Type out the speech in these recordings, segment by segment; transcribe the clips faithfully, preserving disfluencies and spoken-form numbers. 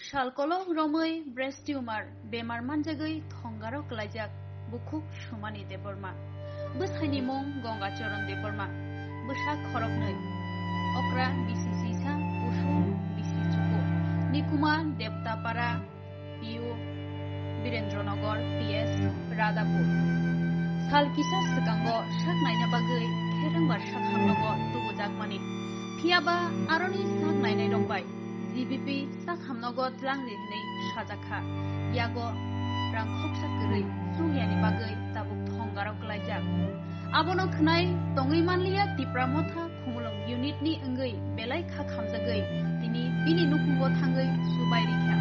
Sal kolok romwi breast tumor bemar manjagwi thongaro kwlaijak bukhuk Sumani Debbarma. Bwsaini mung Gangacharan Debbarma. Bwsa khoroknwi. Okra bisi sisa, kusu bisi chuku. Nikuma Debtapara, P U Birendra Nagar, P S Radhapur. Sal kisa swkango sak naina bagwi kherengbar sak hamnogo tubujakmani. Phiyaba aroni sak nainairok bai G B P sak hamnogo tlangdi hwnwi sajakha. Yago rang khoksa kwrwi chungyani bagwi tabuk thongaro kwlaijak. Abono khwnai tongwi manliya Tipra Motha Khumulwng unit ni wngwi belai kha khamjagwi tini bini nukhungo thangwi chubai rikha.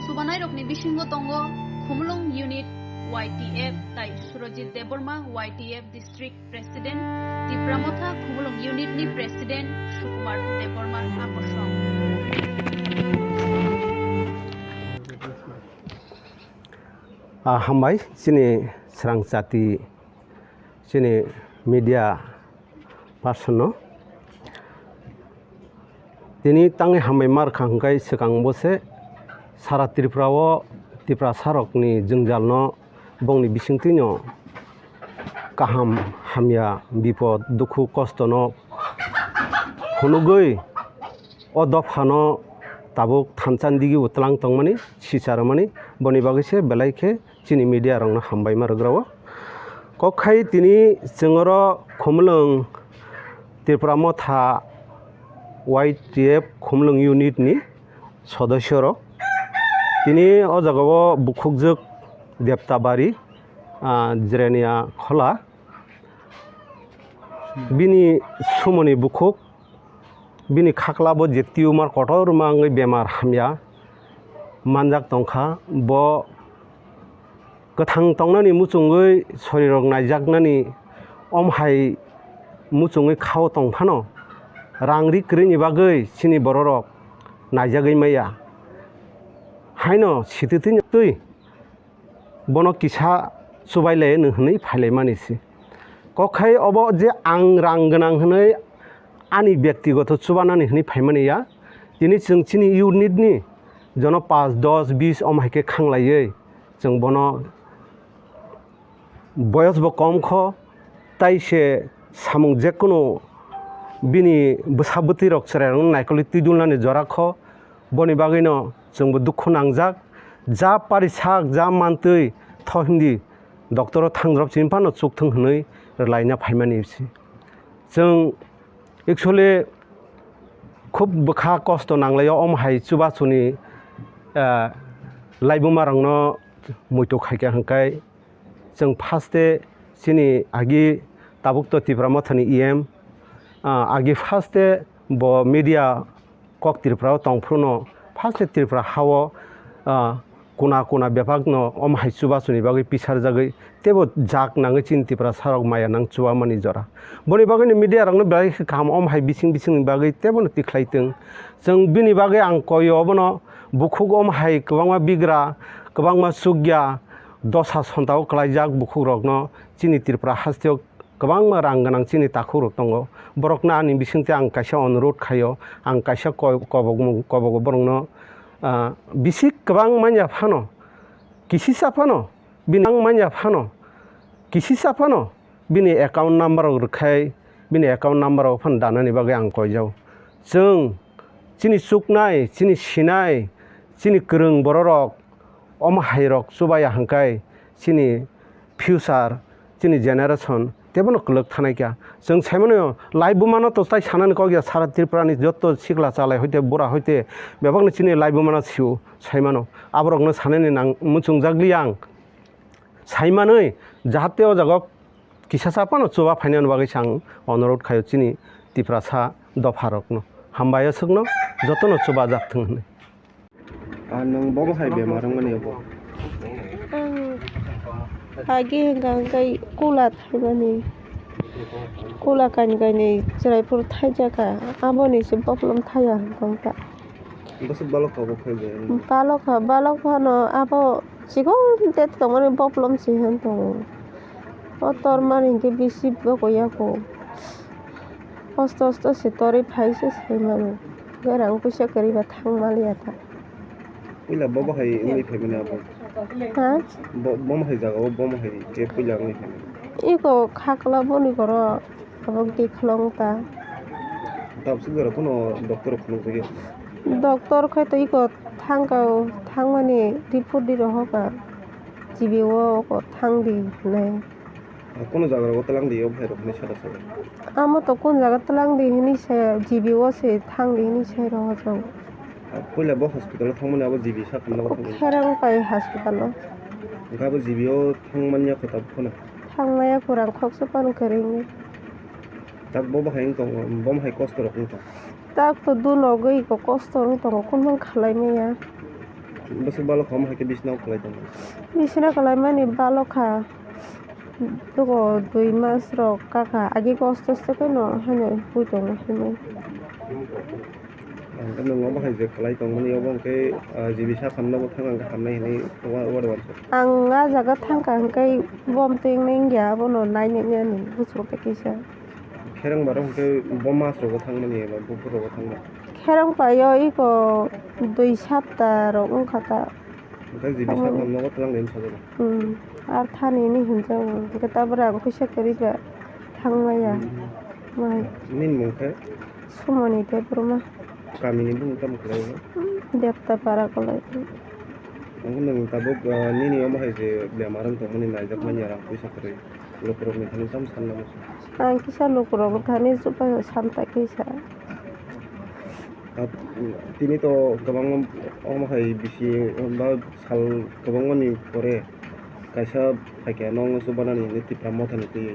Chubanairokni bisingo tongo Khumulwng unit Y T F tai Surojit Debbarma Y T F district president, Tipra Motha Khumulwng unit ni president Sukumar Debbarma Akosong. Ah, hambai chini srang chati, chini media person no. Tini tangwi hambai mar kha hwnkhe swkang bo se sara Tripura o Tiprasa rokni jwngjal no bongni bisingtwi no kaham hamya bipod dukhu kosto no phunugwi o dopha no tabuk thansa ni digi o tlang tongmani sicharmani boni bagwi se belai khe chini media rokno hambai ma rwgrao. Kok khai tini chwng oro Khumulwng Tipra Motha Y T F Khumulwng unit ni sodosyo rok. Tini o jaga o bukhukjwk Debtabari, ah, Jirania Khola. Bini sumoni bukhuk, bini khaklabo je tumor kotorma wngwi bemar hamya manjak tongkha. Bo kwthang tongnani muchungwi sorirok naijaknani omhai muchungwi khao tongphano rang ri kwrwini bagwi chini bororok naijagwi maya. Haino sititwino twi bono kisa chubailai nw hwnwi phailaimani se. Kok khai obo je ang rang gwnang hwnwi ani byaktigoto chubanani hwnwi phaimani ya. Tini chwng chini unit ni jono panch, dos, bis om hai khe khanglaiwi chwng bono boyos bo kom kho, tai se samung jekunu bini bwsa bwtwi rok chwrai rok naikolwi twi dulnani jora kho. Boni bagwino chwngbo dukhu nangjak. Ja pari sak, ja mantwi tho hindi doctor o thangrop chini phano chukthwng hwnwi rwlaina phaimani se. Chwng actually khub bwkha kosto nanglaio, omo hai chubachuni, ah, laibuma rokno muitu khaikha hwnkhe chwng first e chini agi tabuk to Tipra Mothani E M, ah, agi first e bo media kok Tripura o tongphuru no first e Tripura ha o, ah, kuna kuna bebak no omo hai chubachuni bagwi pisarjagwi teibo jak nangwi chini Tiprasa rok maya nang chubamani jora. Boni bagwi ni media rok no belai khe kaham omo hai bising bising ni bagwi teibo no tikhlai tong. Chwng bini bagwi ang koi o bono bukhuk omo hai kwbangma bigra, kwbangma chukya, dosa sonta o kwlaijak bukhuk rok no chini Tripura haste o kwbangma rang gwnang chini takhuk rok tongo. Borok no ani bisingtwi ang kaisa onurodh khaio, ang kaisa ko-, kobok, kobogo borok no, ah, bisi kwbang manya phano, kisisa phano, bini ang manya phano, kisisa phano, bini account number rok rwkhai, bini account number rok phano danani bagwi ang koijao. Chwng chini chuknai, chini sinai, chini kwrwng bororok, omo hai rok chubaya hwnkhe chini future, chini generation teibono kwlwk thanai kha. Chwng sai mano laibuma no to tai sanani kok ya, sara Tripura ni joto sikla chalai hoite bura hoite bebak no chini laibuma no sio sai mano. Aborok no sanani nang muchungjak li ang sai manwi jahate o jaga o kisa sa phano chuba phainani bagwi se ang onurodh khaio chini Tiprasa dopha rok no. Hambai o swk no joto no chuba jak thung hwnwi. Ah, nwng bobo hai bemar wngmani abo? Ang agi hwnkha hwnkhe kula thaimani, kula kaini kaini chwrai phuru thaijakha, aboni se boklom thaiya hwnkha hwnkha. Bwswk balok kha bo khai bai? Balok kha, balok phano abo chikon tet tongmani boklom se han tongo. O tormani hinkhe bisi bokoyako. Hosto hosto se torwi phai se sai mano. Hwnkhe rang puisa kwrwi ba thang maliya ta. Puila bo bahai wngwi phaimani abo? Ha? Bo, bo bahai jaga o, bo bahai khe puila wngwi phaimani? Iko khakla boni goro abo twi khlong ta. Tabswk jora kuno doctor rok phunukjagwi? Doctor khai to iko thangka, thangmani report di rohoka. G B o ko thangdi hinai. Ah, kuno jaga rogo twlang di o bhai rok hinwi saka saka. Amo to kun jaga twlang di hinwi se G B o se thang di hinwi se rohorjak. Ah, puila bo hospital o thangmani abo G B sak hamna bo thangmani. Kherang pai hospital o. Hwnkhe abo G B o thangmani ya kho tabuk phano. Thangmaya kwrang khoksa phano kwrwngwi. Tak bo bahai wng tongo, bo bahai kosto rok wng tongo. Tak to dunogwi ko kosto wng tongo, kunmung khalai maya. Bwswk balok kha, omo hai khe bisina o khlai tongo. Bisina khlaimani balok kha. Dugo dui mas rok kaka, agi kosto se khe no haino pui tongo hinwi. Ang khe nwng obo hai je khlai tongmani, obo hwnkhe, ah, G B sak hamna bo thang ang khe hamnai hinwi wa-, wari wansuk. Ang a jaga thangkha hwnkhe bom twi wngnai wngya, abono nainani ani bwswk tei kisa. Kherang bar hwnkhe bo mas rogo thangmani eba buphur rogo thangmani. Kherang paio iko dui sapta rok wngkha ta. Hwnkhe G B sak hamna bo twlang de hinwi sajagwi. Hmm. Ar thani hinwi hinjago. Hwnkhe tabra ang kisa kwrwi ba thangmaya. Hmm. Mai. Nini mung khe? Sumoni Debbarma. Kamini bumung tamo khlai o? Depta para kolai. Ang nwng tabuk, ah, nini omo hai je bemar wng tongmani naijakmani rang puisa kwrwi. Lukurokni thani tamo sanna muchung? Ang kisa lukurokni thani chubachu santa kisa. Ah, tini to kwbangma omo hai bisi ba sal kwbangmani pore kaisa phaikha nokno chubanani hinwi Tipra Mothani twiwi.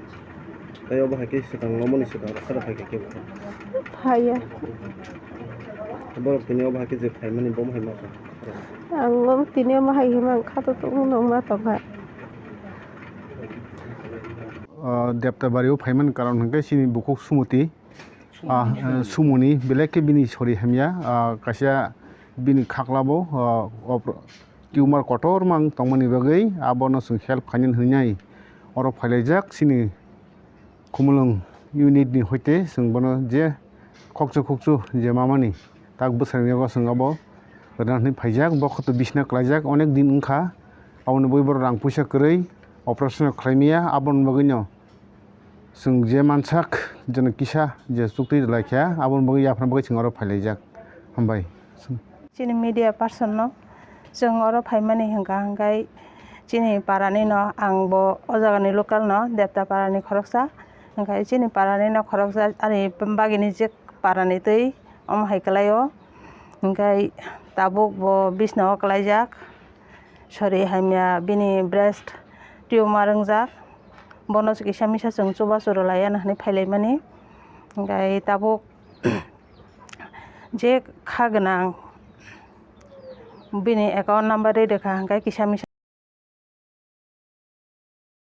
Tei obo hai khe swkang, omoni swkang rok kheno phaikha kebo. Phaiya. Borok tini obo hai khe je phaimani bo hai ma. Ang omo tini omo hai hima ang kha to tongma tongkha. Ah, Depta Bari o phaimani karon hwnkhe chini bukhuk Sumoti. Ah, eh, Sumoni belai khe bini sori hamya, ah, kaisa bini khaklabo, ah, opro-, tumor kotorma wng tongmani bagwi abono chwng help khainani hwnwi oro phailaijak chini Khumulwng unit ni hoite chwng bono je khokchu khokchu je mamani tak bwskango chwng abo rwna hwnwi phaijak, bo khe to bisina klaijak onek din wngkha, aboni bagwi borok rang puisa kwrwi operation khlaimaya, aboni bagwino chwng je mansak, jeno kisa je chukti rwlaikha, aboni bagwi yaphana bagwi chwng oro phailaijak. Hambai. Chini media person no chwng oro phaimani hwnkha hwnkhe chini para ni no ang bo o jaga ni local no Depta para ni khoroksa, hwnkhe chini para ni no khoroksa ani bagini je para ni twi omo hai kwlai o, hwnkhe tabuk bo bisna o kwlaijak. Sori hamya bini breast tumor wngjak, bono kisa misa chwng chubachu rwlaiya hwnwi phailaimani, hwnkhe tabuk je kha gwnang bini account number rwi rwkha hwnkhe kisa misa.